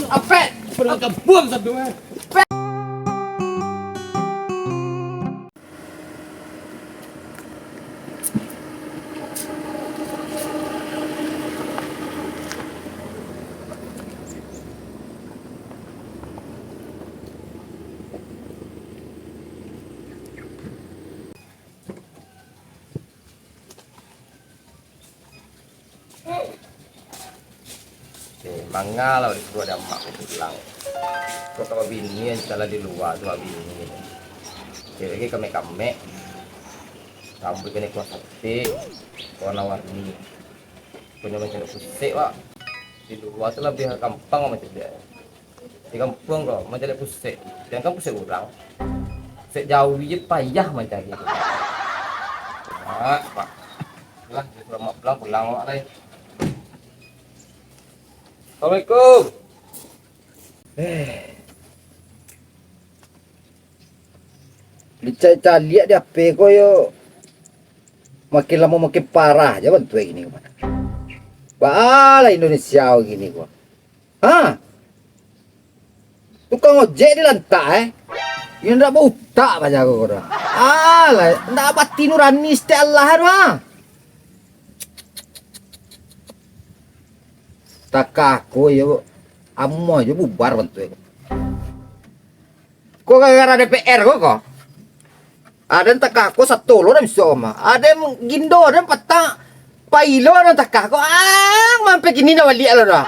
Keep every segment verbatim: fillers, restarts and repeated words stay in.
Apek! Padahal kabuang satu, eh. Eh, manga lah disuruh ado amak ko pulang. Kok ka babini, antahlah di lua tu babini. Cewek lagi kamek-kamek. Rambuik kena kuah satik, warna-warni. Punyo mancaliak pusek, Wak. Di lua tu labiah gampang mancaliak. Di kampuang ko, mancaliak pusek. Jangan pusek urang. Pusek jauah je payah mancari. Mak, mak. Lah, selamat pulang, pulang awak lai. Assalamualaikum. Eh. Dicaliak-caliak di H P ko yo, makin lamo makin parah je bantuak kini ko. Baa lah Indonesia ko kini ko. Ha? Tukang ojek dilantak, eh? Yo ndak bautak paja ko doh. Alah, ndak bati nurani setiap Allah tu, ha? Takah ko yo, amuah jo bubar bantuak ko. Ko gara-gara D P R ko, ko. Aden takah ko sato lo dah bisuak mah. Aden gindo, aden patang pailo aden takah ko. Ang, mampek kini dah baliak lo dah.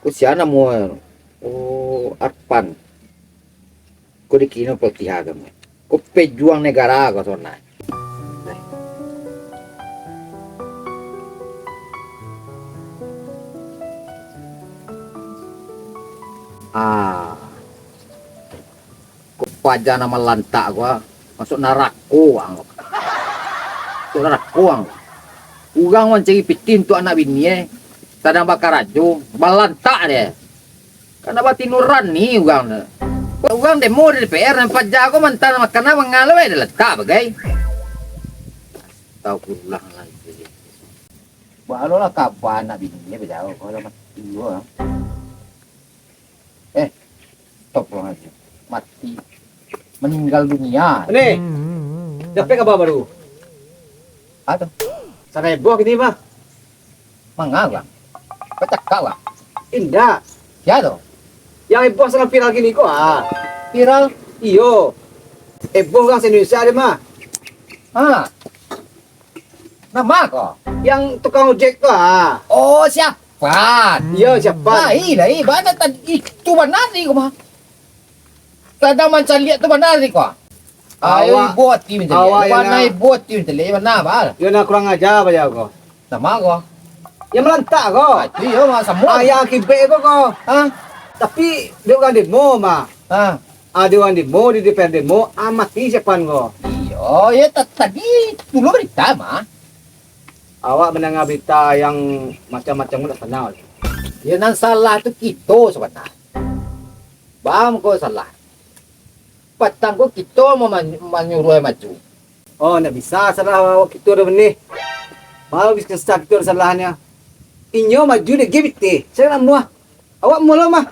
Ko sia namo? Oh, Arpan. Ko dikino pelatihan agamo. Ko pejuang negara ko sabananyo. Ah. Ko paja nan malantak ko, ah. Masuak narako ang ko. Masuak narako ang ko. Urang mancari pitih untuak anak bini, eh. Sadang bakarajo, balantak deh. Kan dak bati nurani urang tu. Urang demo di D P R, nan paja ko mantah makanan mangalo, eh, dilantak bagai. Tau pulang lagi. Baa lo lah kaba anak bini bajawab ko lah mati ko. Eh, astagfirullahaladzim. Mati. Meninggal dunia. Ni, dapek kaba baru? Aduh. Sadang heboh kini mah. Manga, Bang? Bacakak, Bang? Indak. Sia tu? Yang heboh sadang viral kini ko, ah. Viral? Iyo. Heboh urang se-Indonesia deh mah. Ha. Nan ma ko? Yang tukang ojek tu, ah. Oh, Syapan. Iyo, Syapan. Lai, lai. Bana tadi itu bana tadi ko mah. Sadang mancaliak tu bana tadi ko. Ayo, awak, ibo ati mancaliak. Awak tu bana, ibo ati mancaliak, bana, ba. Yo nak kurang aja paja ko. Nan ma ko? Yang malantak ko. Ah, itu iyo mah samo. Ah, yang akibek ko ko. Ha? Tapi dek urang demo mah. Ha. Ado urang demo di D P R demo, ah, mati Syapan ko. Iyo, yo ta-, tadi dulu berita mah. Awak mandanga berita yang macam-macam ko dak sanang. Yo nan salah tu kito sabananyo. Baa ko salah. Patang ko kito ma-, manyuruah maju. Oh, ndak bisa salah awak kito doh benih. Baru bisa kito salahnyo. Inyo maju dek G B T, saya nak muah. Awak mulo mah.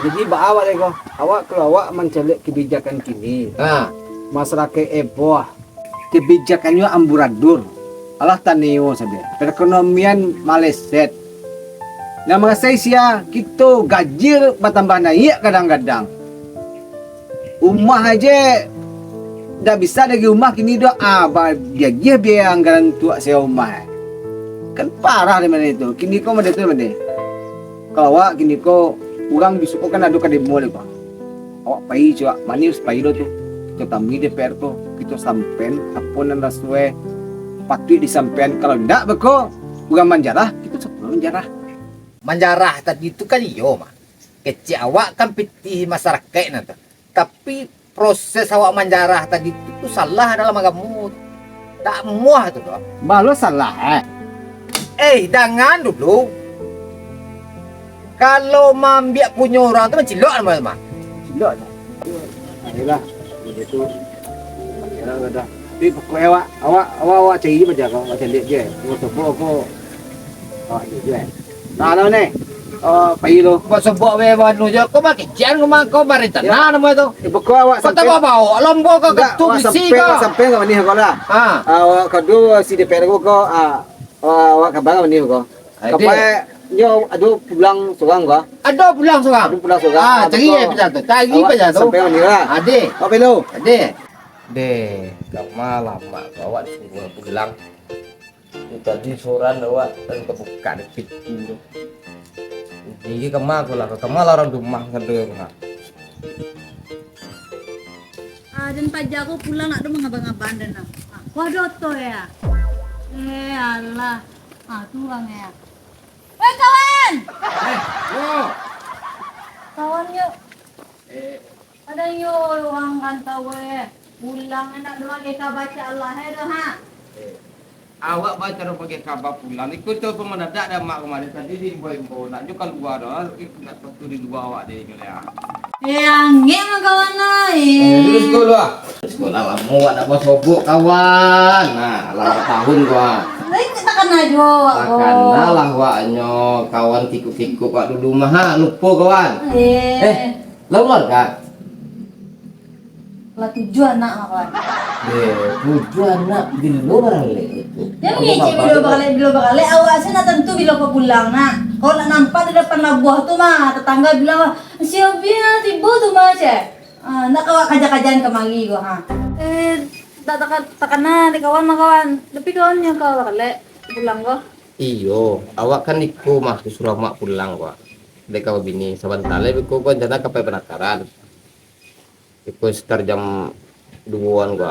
Jadi baa awak lai ko. Awak kalau awak mancaliak kebijakan kini. Ha. Masarakaik eboh. Kebijakannyo amburadur. Alah taneo sajo. Perekonomian maleset. Nan marasai sia, kito gaji batambah naiak kadang-kadang. Umah aje ndak bisa diagiah umah kini doh, ah, ba-, diagiah biaya anggaran untuak sewa umah. Kan parah dek mano itu. Kini ko mode tu mode. Kalau awak kini ko, urang bisuak ko kan ado ka demo lai ko. Awak pai cubo, mano pai lo tu. Kito tamui D P R ko, kito sampaian apo nan lah suai patuik disampaian. Kalau indak beko, urang manjarah, kito sampaian manjarah. Manjarah tadi tu kan iyo mah. Kecek awak kan pitih masarakaik nan tu. Tapi proses awak manjarah tadi tu, tu salah dalam agamo tu. Dak muah tu doh. Baa lo salah, eh? Eh, dangan dulu. Kalau maambiak punyo urang tu mancilok namonyo mah. Cilok tu. Ayolah, baitu. Ayolah, dah. Tapi pokoknyo awak, awak, awak, awak cari je paja ko, awak caliak je. Awak tobo ko, awak cari je. Nah, nah, ni. Oh, pai lo. Kok sobok be anu je, kok makin cian kok ma-, kok marencana namo tu. Eh, beko awak Kok sampai tambah bawa lombo kau Enggak, ketuk awak bisi sampai, kau. awak sampai ka manih kau lah. Ha. Awak kado si D P R ko, ko, ah, awak kabar ka manih ko. Ade. Kapai nyo ado pulang surang ko. Ado pulang surang. Ado pulang surang. Ah, Ah, cari beko. eh, paja tu. Cari Awak paja tu. sampai ka manih lah. Ade. Awak pai lo. Ade. Deh, kama lamak ko awak disuruah pulang. Tu tadi soran awak tadi ka buka dek pintu tu. Jadi kama ko lah, kama lah urang rumah sado ko ha. Ah, dan paja ko pulang nak tu mangaba-ngaba dan ah. Wah, doto ya. Eh, alah. Ah, tu urang ya. Weh, kawan! Eh, yo. Kawan, yuk. Eh, Ada yo urang rantau, eh. Pulang nak dua keka baca Allah, eh, dah, ha? Eh, awak baca dua keka ba pulang. Iko tu pun mendadak dah mak kemarin tadi diimbau-imbau. Nak jo kalua dah. Nak tentu di lua awak deh, ingat ya. Eh, angek mah kawan ai. Eh, terus kau lah. Terus kau lah lamo awak nak basobok kawan. Nah, lah tahun kau. Lai tak kena jo awak ko. Takana lah awaknyo kawan kikuk-kikuk awak dulu mah, ha? Lupo kawan. Eh. Eh, Lah kaluarga? Lah tujuah anak mah, kawan. Eh, tujuah anak bilo baralek itu? Jan ngecek bilo baralek, bilo baralek. Awak se nak tantu bilo ka pulang nak. Kalau nak nampak di dapan labuah tu mah, tetangga bilang, "Si Abi lah tibo tu mah," cek. Ah, nak ka awak kaja-kajaan kamari ko, ha. Eh, tak, tak, takana dek kawan mah, kawan. Tapi kawan nyo ka baralek pulang ko. Iyo, awak kan iko mah disuruah mak pulang ko. Dek ka babini, sabanta lai beko ko rencana ka pai panataran. Iko sekitar jam duoan ko.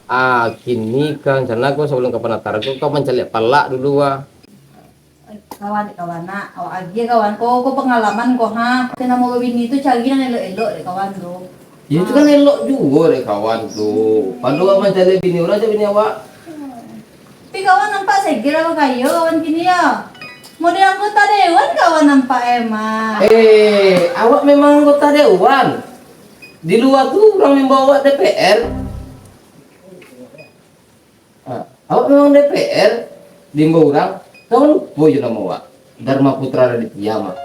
Ah, kini ka rencana ko sabalun ka panataran ko, ka mancaliak palak dulu ko. Kawan, kawan, nak, awak agiah kawan ko, ko pangalaman ko, ha. Kena mau babini tu cari nan elok-elok dek kawan tu. Yo, itu kan elok juo dek kawan tu. Pado awak mancaliak bini urang, cak bini awak. Tapi kawan nampak segel awak kayo, kawan kini yo. Model anggota dewan kawan nampak emang. Eh, awak memang anggota dewan. Di lua tu urang membawa awak D P R. Ah, awak memang D P R, diimbau urang. Kawan lupo jo namo awak. Dharma Putra Raditya mah.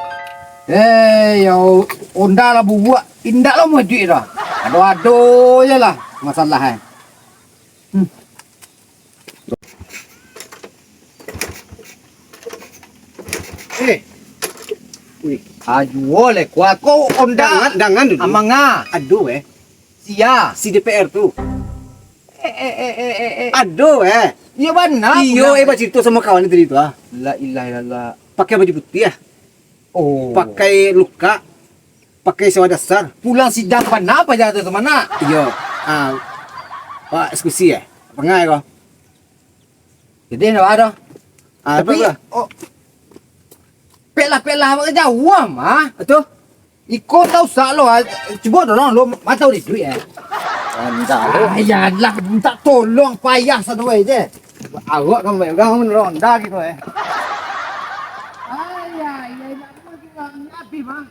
Eh, yo, onda lah bubuak. Indak lah muajuik dah. Ado-ado je lah masalah, eh. Hmm. Eh. Wih, ajuo le, kua ko onda. Dangan, dangan dulu. Amanga. Aduh, eh. Sia. Si D P R tu. Eh, eh, eh, eh, eh, eh. Aduh, eh. Iyo bana. Iyo, eh, bacarito samo kawan tadi tu, ah. La ilaha illallah. Pakai baju putih, ah. Oh. Pakai luka. Pakai sewa dasar. Pulang sidang bana paja tu, tu mah. Iyo. Ah. Pak eksekusi, eh. Pangai ko. Jadi, ndak ado. Ah, tapi, apa? Oh. Pek lah, pek lah, awak ka jauah mah. Tu? Iko tak usah lo, ah. Cubo dorong lo, matau di duit, eh. Anda lo. Ah, iyalah, minta tolong, payah satu wae je. Awak kan banyak orang ronda gitu, eh. Ah, iya, iya, iya, ngapi, mah.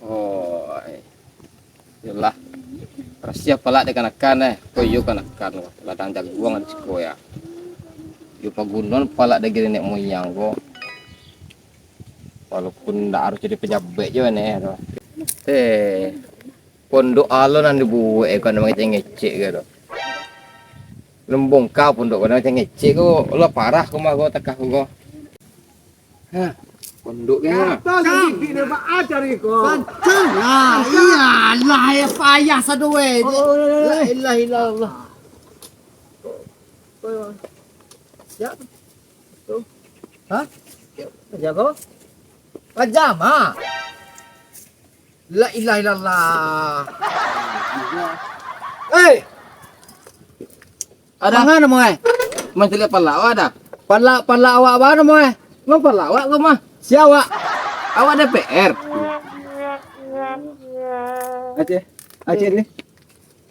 Oh, iyolah. Rasiah palak dek kanakan, eh. Ko iyo kanakan, ladang jaguang di siko ya. Iyo pagunoan palak dek nenek moyang ko. Walaupun ndak harus jadi pejabat jo neh tu. Eh, pondok alo nan dibuek ko nan mangecek-ngecek ko tu. Lembongka pondok ko nan mangecek-ngecek ko, lah parah ko mah ko takah ko. Ha, pondok kan. Kata sedikit dia baajar ni ko. Sancang lah. Iyalah, ya payah sado weh. Oh, oh, oh, oh. La ilaha illallah. Oh, oh. Ya. Tu. Ha? Ya, kerja ko? Pajama. La ilaha illallah. Eh! Ada. Manga namo, eh? Mancaliak palak awak ada? Palak, palak awak ba namo, eh? Lo palak awak ko mah? Sia awak? Awak D P R. Aceh. Aceh ni.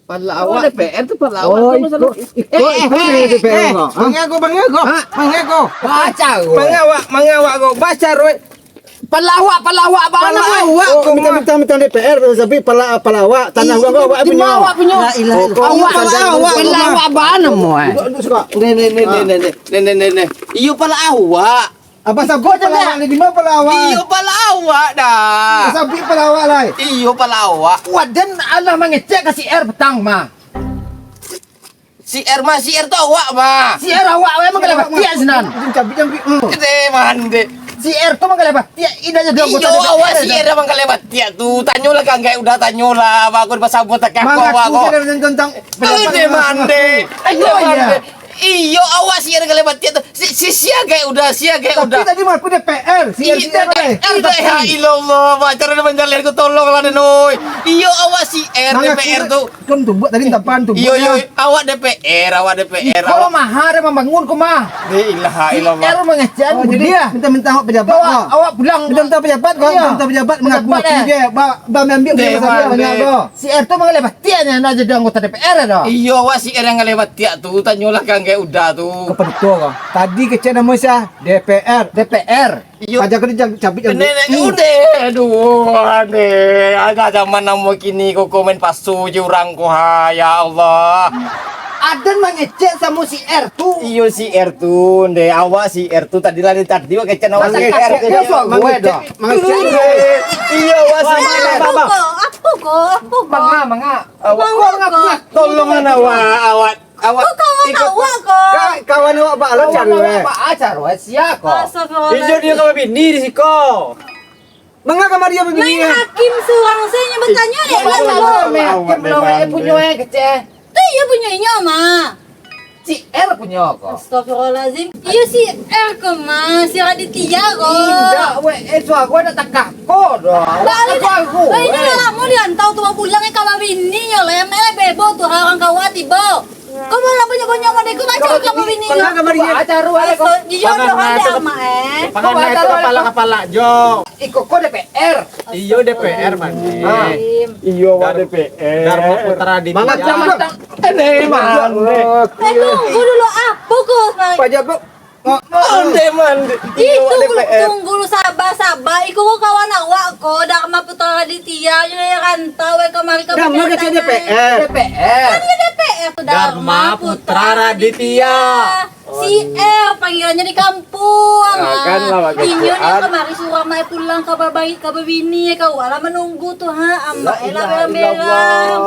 Palak awak D P R tu palak awak tu masalah. Iko, iko, eh, iko eh, D P R eh, ko. Ha? Manga ko, manga ko. Ha? Manga ko. Baca ko. Manga awak, manga awak ko. Baca, Roy. Palak awak, palak awak ba namo, eh? Palak awak ko, minta, minta, minta D P R, tapi palak, palak awak, tanah awak, awak punyo. Awak punyo. La ilaha illallah. Awak, palak awak ba namo, eh? Duduk, duduk siko. Neh, neh, neh. Iyo palak awak. Abah sabuik pala awak lai, di ma pala awak? Iyo, pala awak dah. Abah sabuik pala awak lai. Iyo, pala awak. Waden alah mangecek ka si R patang mah. Si R mah, si R tu awak mah. Si R awak, awak emang galeh batiak sinan. Cabik-cabik, hmm. Kete mande. Si R tu emang galeh batiak, indak jadi anggota D P R. Iyo, awak si R emang galeh batiak tu. Tanyolah ka Anggaik Uda, tanyolah. Bagus pasal buat tak apa awak ko. Kete mande. Kete mande. Iyo, awak si R galeh batiak tu. Si, si, sia Anggaik Uda, sia Anggaik Uda. Tapi tadi mah aku D P R, si R, si R, eh. La ilaha illallah, Pak, cara dia manjaleh ko, tolonglah den, oi. Iyo, awak si R D P R tu. Kan tubuak tadi tapan tubuak. Iyo, iyo, awak D P R, awak D P R. Kalau mahar dia mambangun ko mah. La ilaha illallah. Si R mangecek. Oh, jadi dia minta-minta awak pejabat ko. Awak pulang. Minta-minta pejabat ko, minta-minta pejabat mangaku-ngaku je. Ba, ba, ambil-ambil banyak ko. Si R tu mangaleh batiaknya nak jadi anggota D P R dah. Iyo, awak si R yang ngaleh batiak tu, tanyolah ka Anggaik Uda tu. Kepeduto ko. Tadi kecek namo sia? D P R. D P R. Iyo. Paja ko dicabik-cabik. Nenek udah, aduh, aneh. Agak zaman namo kini ko, ko main pasu je urang ko, ha, ya Allah. Aden mangecek samo si R tu. Iyo, si R tu, nde, awak si R tu tadi lah, tadi wak kecek awak si R. Mangecek, mangecek. Iyo, awak si R. Apo ko? Apo ko? Apo ko? Manga, manga. Awak, manga, manga. Tolongan awak, awak. Awak ko kawan awak ko. Kawan awak ba alah caro, eh. Ba alah caro, eh, sia ko. Astagfirullahaladzim. Iyo, dia kawan bini di siko. Manga kamari iyo babini. Main hakim surang sajo nyo batanyo dek. Iyo, main hakim lo, eh, punyo, eh, kecek. Tu iyo punyo inyo mah. Si R punyo ko. Astagfirullahaladzim. Iyo si R ko mah, si Raditya ko. Indak, weh, eh, suaro nak takah ko doh. Balik dah. Weh, inyo lah lamo di rantau tu, bapulang ka babini nyo lah. Yang merah bebo tu, urang kawan tibo. Kau malah banyak-banyak model kau macam kamu bini kau. Acara, eh, kau. Iyo, doh, ada amak, eh. Pangan itu kepala-kepala jo. Iko ko D P R. Iyo, D P R mah. Iyo, wak D P R. Dharma Putra di Mangacam. Eh, mande. Eh, tunggu dulu, apo ko? Paja, Bro. Mande, mande. Ih, tunggu, tunggu lu, sabar, sabar. Iko ko kawan awak ko, Dharma Putra Raditya, nyo dari rantau, eh, kamari ka Dharma kecil D P R. D P R. Kan dia D P R tu, Dharma Putra Raditya. Si R, panggilannyo di kampuang. Inyo ni kamari surang mai pulang ka babari, ka babini, ka awak lah manunggu tu, ha, amak lah berang-berang.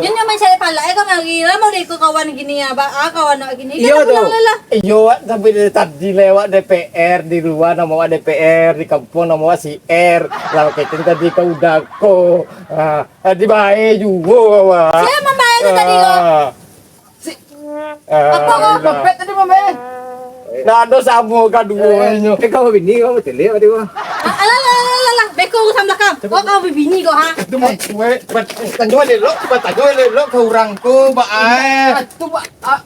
Inyo ni mancari palak, eh, kamari lah, mau dek kawan gini, abah, ah, kawan awak gini. Iyo tu. Iyo, wak, tapi dari tadi lewat D P R di luar, namo wak D P R, di kampuang namo wak si R. Lah, kecil tadi ka Uda ko. Ah, tadi bae juo, wak. Sia mambae tu tadi ko? Si, apo ko? Pepet tadi mambae. Nah, ado samo kaduo inyo. Eh, kau bini kau betelek tadi ko. Alah, alah, alah, alah. Beko urusan belakang. Kau, kau bini kau, ha? Itu mau kue, tanyo elok, tanyo elok ka urang ko, bae. Ah, tu, Pak. Ah,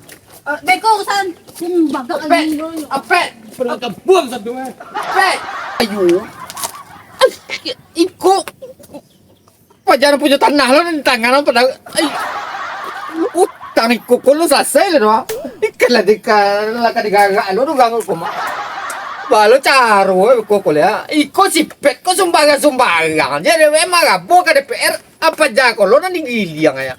ah. Beko urusan. Sumbagak lagi. Apek. Perlu kabuang satu, eh. Apek. Ayo. Iko. Paja punyo tanah lo di tangan lo, padahal, ai, utang iko ko lo salasai lo doh. Ikan lah di ka-, lah ka digarak lo doh ganggu ko mak. Balo caro iko ko lia. Iko si Pet ko sumbarang-sumbarang. Jadi emang rabo ka D P R, apo ja ko lo nan digiliang aya.